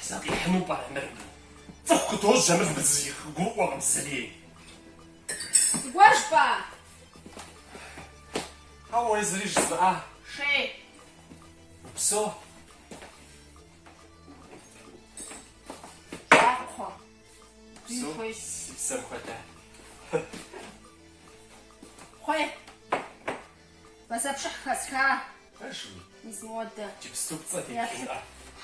Сэ къихьыну пӏэрэ мыр? Цӏыху къыдожьэ мыр, мыбы зыри къыгурыӏуэкъым зыри. Зыгуэр жыпӏа? Хьэуэ, зыри жызмыӏа. Шей. Упсэу. Щӏакхъуэ. Упсэу, си псэм хуэдэ. Кхъуей. Базэпшыхь хэсха. Пэжуи? Мис модэ. Иджыпсту пцӏэ теплъынӏэ.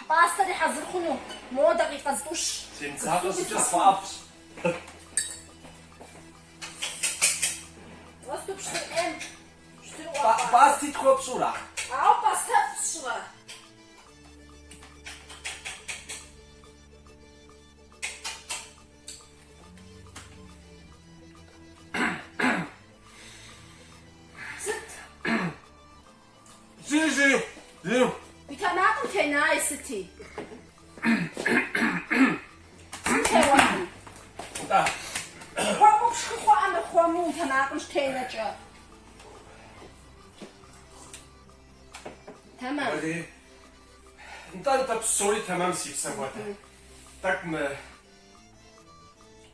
Пӏастэри хьэзыр хъуну, мо дакъикъэ зытӏущ. Семыдзакъэ щӏыкӏэ сфӏэӏэфӏщ. Уэ сыту пщтыр ӏейм, пщтырыӏуэ. Пӏасти тхуэпщӏура? Ауэ пӏастэфӏ сщӏырэ? Сыт? Зыри, зыри, зыри. Уи тэмакъым тенаи сыти? Сыт теуам? Нтӏэ. Хуэму пшхы хъуӏэ мыр хуэму уи тэмакъым щытенэкӏэ. Тэмэм. Уэри. Нтӏэ, нтӏэ, псори тэмэм си псэм хуэдэ. Тӏэкӏу мы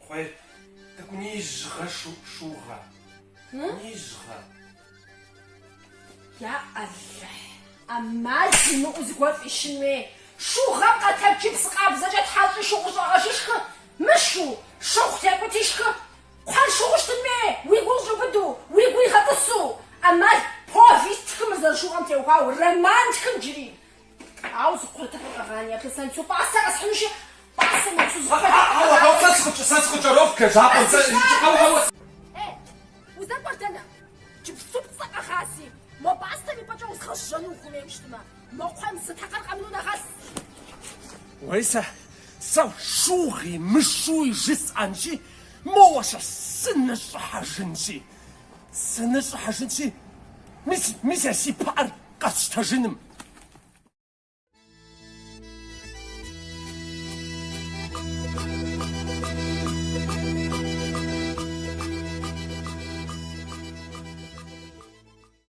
кхъуейр тӏэкӏуни жьгъэ шыугъэ. Ни жьгъэ. Я Алыхь, ӏэмал имыӏэу зыгуэр фӏищын хуей. Шыугъэм къэтэджи псы къабзэкӏэ тхьэщӏи шыгъу къыщӏэгъэжи шхы. Мышу, шыгъу текӏути шхы. Кхъуэр шыгъуу щытын хуей, уи гур щӏиубыду, уи гур игъэтӏысу. ӏэмал повесть тхы мыр зэрышыугъэм теухуауэ, роман тхын джыри. Ауэ зы кхъуей тыкъыр къэгъани, еплъысэнцу пӏастэ къэсхьынущи, пӏастэм и гъусэу зы кхъуей тыкъыр Хьэуэ, хьэуэ, сэ сыкъыкӏэроху лэжьапӏэм, сэ, хьэуэ, хьэуэ. Э, уздэкӏуэр дэнэ? Джыпсту пцӏэ къэгъази, мо пӏастэм и пӏэкӏэ узгъэжьэну ухуэмейуэ щытмэ, мо кхъуейм зы тыкъыр къэмынэу нэгъэс. Уей, сэ, сэ шыугъи мышыуи жысӏэнщи, моуэ-щэ сыныщӏыхьэжынщи, сыныщӏыхьэжынщи, мис, мис а си пыӏэр къэсщтэжыным.